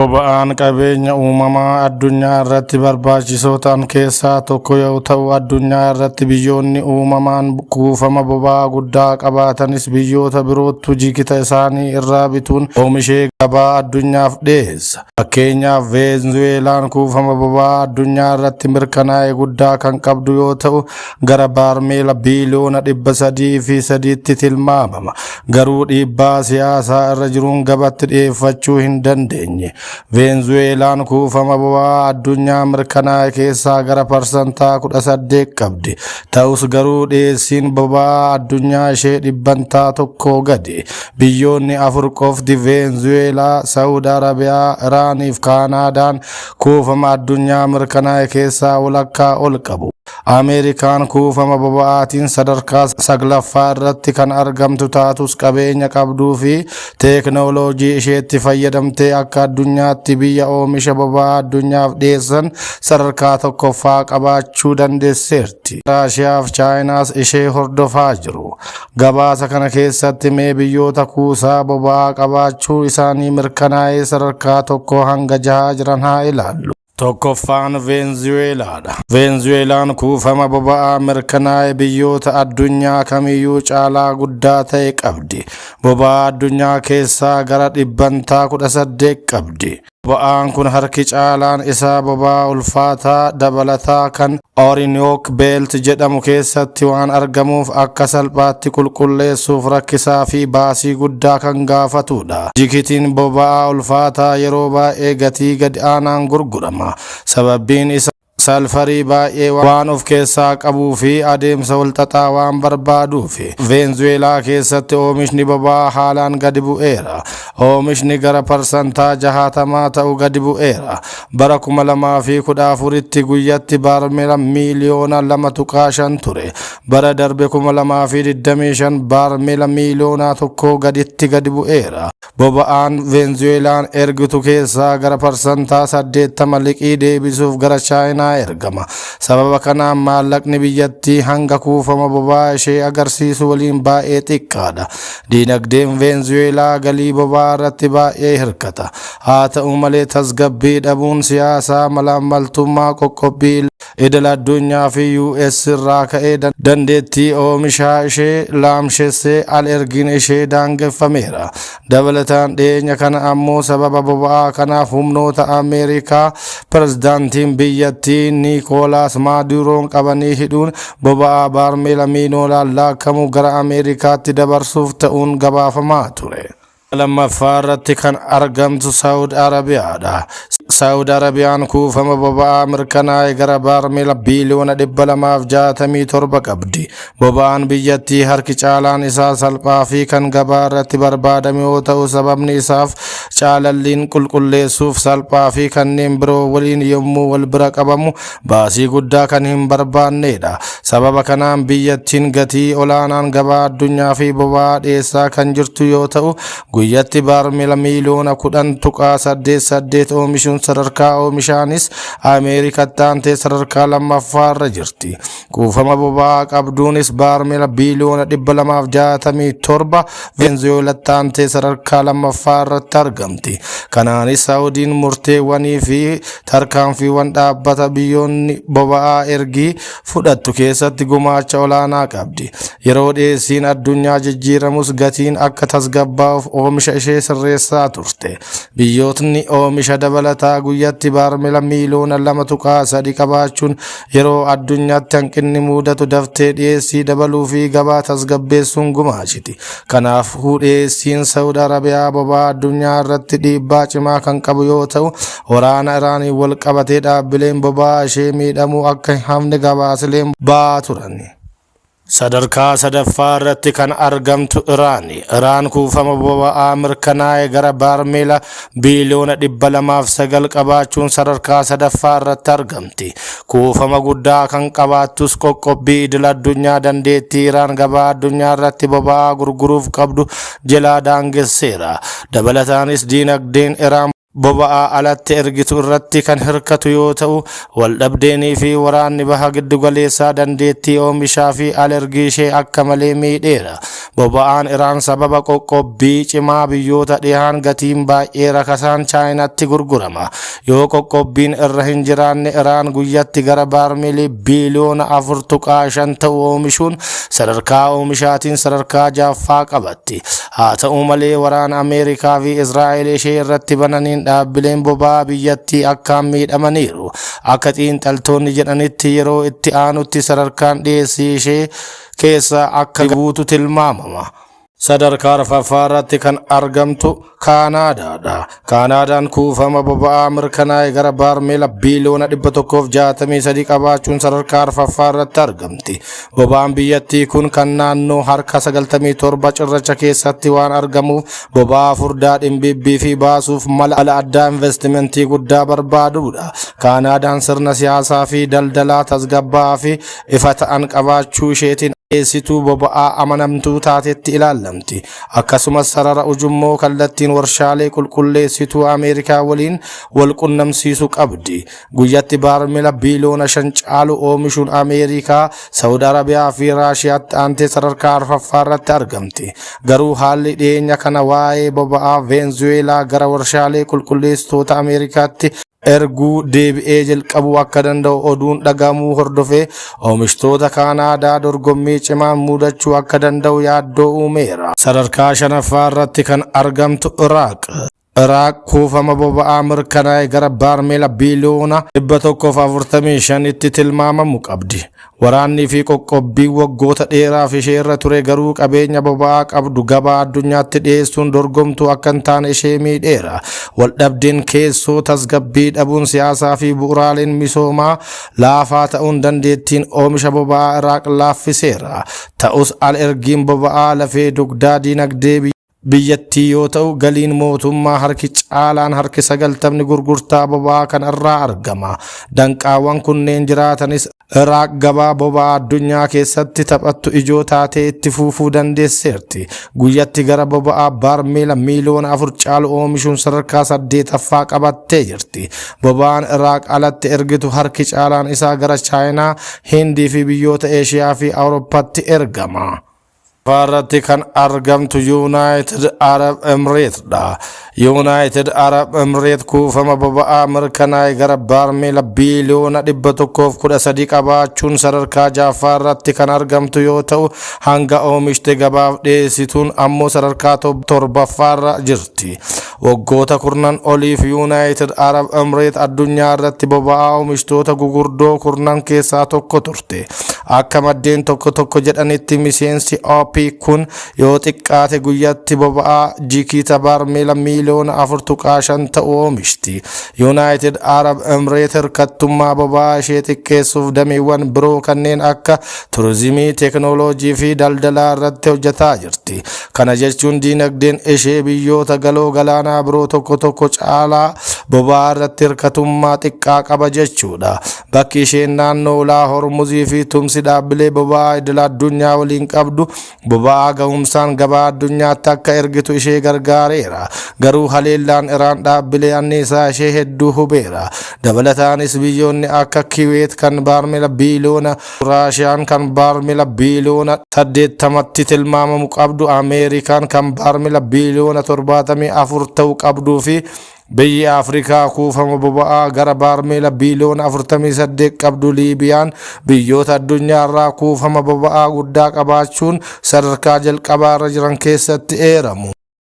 Boba'aan qabeenya uumamaa addunyaa irratti barbaachisoo ta'an keessaa tokko yoo ta'u, addunyaa irratti biyyoonni uumamaan kuufama boba'aa guddaa qabaatanis biyyoota birootti jikita isaanii irraa bituun oomishee gabaa addunyaaf dhiyeessa. Fakkeenyaaf, Veenzuweelaan kuufama boba'aa addunyaa irratti mirkanaa'e guddaa kan qabdu yoo ta'u, gara baarmeela biiliyoona 303tti tilmaamama. Garuu dhiibbaa siyaasaa irra jiruun gabatti dhiyeeffachuu hin dandeenye. Veenzuweelaan kuufama boba'aa addunyaa mirkanaa'e keessaa gara 18% qabdi. Ta'us garuu dhiyeessiin boba'aa addunyaa ishee 1% gadi. Biyyoonni afur qofti, Veenzuweelaa, Saawud Arabiyaa, Iraanii fi Kaanaadaan, kuufama addunyaa mirkanaa'e keessaa walakkaa ol qabu. Ameerikaan kuufama boba'aatiin sadarkaa saglaffaa irratti kan argamtu taatus, qabeenya qabduu fi teeknooloojii isheetti fayyadamtee akka addunyaatti biyya oomisha boba'aa addunyaaf dhiyeessan sadarkaa tokkoffaa qabaachuu dandeesseerti. Raashiyaa fi Chaayinaas ishee hordofaa jiru. Gabaasa kana keessatti mee biyyoota kuusaa boba'aa qabaachuu isaanii mirkanaa'ee sadarkaa 1 hanga 6 jiran haa ilaallu. Tokkoffaan Veenzuweelaadha. Veenzuweelaan kuufama boba'aa mirkanaa'e biyyoota addunyaa kamiyyuu caalaa guddaa ta'e qabdi. Boba'aa addunyaa keessaa gara 18% qabdi. Boba'aan kun harki caalaan isaa boba'aa ulfaataa dabalataa kan Orinoco Belt jedhamu keessatti waan argamuuf, akka salphaatti qulqulleessuuf rakkisaa fi baasii guddaa kan gaafatudha. Jikitiin boba'aa ulfaataa yeroo baay'ee gatii gadi aanaan gurgurama. Sababbiin isaa salfarii baay'ee waan of keessaa qabuu fi adeemsa walxaxaa waan barbaaduuf. Veenzuweelaa keessatti oomishni boba'aa haalaan gadi bu'eera. Oomishni gara 60% ta'u gadi bu'eera. Bara 2014tti guyyatti baarmeela miiliyoona 2.5 ture. Bara darbe 2025 baarmeela miiliyoona 1 gaditti gadi bu'eera. Boba'aan Veenzuweelaan ergitu keessaa gara 80% liqii deebisuuf gara Chaayinaa ergama. Sababa kanaan maallaqni biyyattii hanga kuufama boba'aa ishee agarsiisu waliin baay'ee xiqqaadha. Diinagdeen Veenzuweelaa galii boba'aa irratti baay'ee hirkata. Haa ta'u malee, tasgabbii dhabuun siyaasaa, malaammaltummaa, qoqqobbii idil addunyaa fi US irraa ka'ee dandeettii oomishaa ishee laamshessee al ergiin ishee daangeffameera. Dabalataan dhiyeenya kana ammoo sababa boba'aa kanaaf humnoota Ameerikaa pirezidaantiin biyyattii Niikoolaas Maaduroon qabanii hidhuun boba'aa baarmeela miiliyoonaan laakkamu gara Ameerikaatti dabarsuuf ta'uun gabaafamaa ture. Lammaffaa irratti kan argamtu Saawud Arabiyaadha. Saawud Arabiyaan kuufama boba'aa mirkanaa'e gara baarmeela biiliyoona 267 qabdi. Boba'aan biyyattii harki caalaan isaa salphaa fi kan gabaa irratti barbaadame yoo ta'u, sababni isaaf caalalliin qulqulleessuuf salphaa fi kanneen biroo waliin yommuu wal bira qabamu baasii guddaa kan hin barbaannedha. Sababa kanaan biyyattiin gatii olaanaan gabaa addunyaa fi boba'aa dhiyeessaa kan jirtu yoo ta'u, guyyatti baarmeela miiliyoona 10.88 oomishuun sadarkaa oomishaanis Ameerikatti aantee sadarkaa lammaffaa irra jirti. Kuufama boba'aa qabduunis baarmeela biiliyoona 267 Veenzuweelatti aantee sadarkaa lammaffaa irratti argamti. Kanaanis Saawudiin murteewwanii fi tarkaanfiiwwan dhaabbata biyyoonni boba'aa ergii fudhattu keessatti gumaacha olaanaa qabdi. Yeroo dhiyeessiin addunyaa jijjiiramus gatiin akka tasgabbaa'uuf oomisha ishee sirreessaa turte. Biyyootni oomisha dabalataa guyyatti baarmeela miiliyoona 2.3 qabaachuun yeroo addunyaatti hanqinni mudatu daftee dhiyeessii dabaluu fi gabaa tasgabbeessuun gumaachiti. Kanaafuu dhiyeessiin Saawud Arabiyaa boba'aa addunyaa irratti dhiibbaa cimaa kan qabu yoo ta'u, waraana Iraaniin wal qabatee dhaabbileen boba'aa ishee miidhamuu akka hin hafne gabaasileen ba'aa turan. Sadarkaa sadaffaa irratti kan argamtu Iraani. Iraan kuufama boba'aa mirkanaa'e gara baarmeela biiliyoona 209 qabaachuun sadarkaa sadaffaa irratti argamti. Kuufama guddaa kan qabaattus, qoqqobbii idil addunyaa dandeettii Iraan gabaa addunyaa irratti boba'aa gurguruuf qabdu jalaa daangesseera. Dabalataanis diinagdeen Iraan Boba'aa alatti ergitu irratti kan hirkatu yoo ta'u, waldhabdeenii fi waraanni Baha Giddugaleessaa dandeettii oomishaa fi al-ergii ishee akka malee miidheera. Boba'aan Iraan sababa qoqqobbii cimaa biyyoota dhihaan gatiin baay'ee rakasaan Chaayinaatti gurgurama. Yoo qoqqobbiin irra hin jiraanne Iraan guyyatti gara baarmeelii biiliyoona 4.5 ta'u oomishuun sadarkaa oomishaatiin sadarkaa 6ffaa qabatti. Haa ta'u malee waraana Ameerikaa fi Israa'el ishee irratti bananiin dhaabbileen boba'aa biyyattii akkaan miidhamaniiru. Akka xiinxaltoonni jedhanitti yeroo itti aanutti sadarkaan dhiyeessii ishee keessa akka buutu tilmaamama. Sadarkaa arfaffaa irratti kan argamtu Kaanaadaadha. Kaanaadaan kuufama boba'aa mirkanaa'e gara baarmeela biiliyoona 163 qabaachuun sadarkaa arfaffaa irratti argamti. Boba'aan biyyattii kun kan naannoo harka 97 cirracha keessatti waan argamuuf boba'aa furdaa dhimbiibbii fi baasuuf mala addaa investimentii guddaa barbaadudha. Kaanaadaan sirna siyaasaa fi daldalaa tasgabbaa'aa fi ifa ta'an qabaachuu isheetiin dhiyeessituu boba'aa amanamtuu taatetti ilaallamti. Akkasumas sarara ujummoo kallattiin warshaalee qulqulleessituu Ameerikaa waliin wal qunnamsiisu qabdi. Guyyatti baarmela biiliyoona 5 caalu oomishuun Ameerikaa, Sa'ud Arabiyaa fi Raashiyaatti aantee sadarkaa arfaffaa irratti argamti. Garuu haalli dhiyeenya kana waa'ee boba'aa Veenzuweelaa gara warshaalee qulqulleessitoota Ameerikaatti erguu deebi'ee jalqabuu akka danda'u oduun dhagahamuu hordofee oomishtoota Kaanaadaa dorgommii cimaan mudachuu akka danda'u yaaddoo uumeera. Sadarkaa shanaffaa irratti kan argamtu Iraaq. Iraaq kuufama boba'aa mirkanaa'e gara baarmeela biiliyoona 145tti tilmaamamu qabdi. Waraannii fi qoqqobbiin waggoota dheeraaf ishee irra ture garuu qabeenya boba'aa qabdu gabaa addunyaatti dhiyeessuun dorgomtuu akka hin taane ishee miidheera. Waldhabdeen keessoo tasgabbii dhabuun siyaasaa fi bu'uuraaleen misoomaa laafaa ta'uun dandeettiin oomisha boba'aa Iraaq laaffiseera. Ta'us al-ergiin boba'aa lafee dugdaa diinagdee biyyattii yoo ta'u galiin mootummaa harki caalaan harki 90ni gurgurtaa boba'aa kan irraa argama. Danqaawwan kunneen jiraatanis Iraaq gabaa boba'aa addunyaa keessatti taphattu ijoo taatee itti fufuu dandeesseerti. Guyyatti gara boba'aa baarmeela miiliyoona 4 caalu oomishuun sadarkaa saddeetaffaa qabattee jirti. Boba'aan Iraaq alatti ergitu harki caalaan isaa gara Chaayinaa, Hindii fi biyyoota Eeshiyaa fi Awurooppaatti ergama. Irratti kan argamtu Yuunaayitid Arab Emireetdha. Yuunaayitid Arab Emireet kuufama boba'aa mirkanaa'e gara baarmeela biiliyoona 113 qabaachuun sadarkaa ja'affaa irratti kan argamtu yoo ta'u hanga oomishte gabaaf dhiyeessituun ammoo sadarkaa torbaffaarra jirti. Waggoota kurnan oliif Yuunaayitid Arab Emireet addunyaa irratti boba'aa oomishtoota gugurdoo kurnan keessaa tokko turte. Akka maddeen tokko tokko jedhanitti miseensi OPEC kun yoo xiqqaate guyyatti boba'aa jikiita baarmeela miiliyoona 4.5 ta'u oomishti. Yuunaayitid Arab Emireet hirkattummaa boba'aa ishee xiqqeessuuf dameewwan biroo kanneen akka turizimii, teeknooloojii fi daldalaa irratti hojjetaa jirti. Kana jechuun diinagdeen ishee biyyoota galoo galaanaa biroo tokko tokko caalaa boba'aa irratti hirkatummaa xiqqaa qaba jechuudha. Bakki isheen naannoo ulaa Hormuzii fi tumsi dhaabbilee boba'aa idil addunyaa waliin qabdu boba'aa gahumsaan gabaa addunyaatti akka ergitu ishee gargaareera. Garuu haleellaan Iraan dhaabbilee anniisaa ishee hedduu hubeera. Dabalataanis biyyoonni akka Kiweet kan baarmela biiliyoona Raashiyaan kan baarmela biiliyoona 80tti tilmaamamu qabdu, Ameerikaan kan baarmela biiliyoona 74 ta'u qabduu fi biyyi Afrikaa kuufama boba'aa gara baarmeela biiliyoona 48 qabdu Liibiyaan biyyoota addunyaa irraa kuufama boba'aa guddaa qabaachuun sadarkaa jalqabaa irra jiran keessatti eeramu.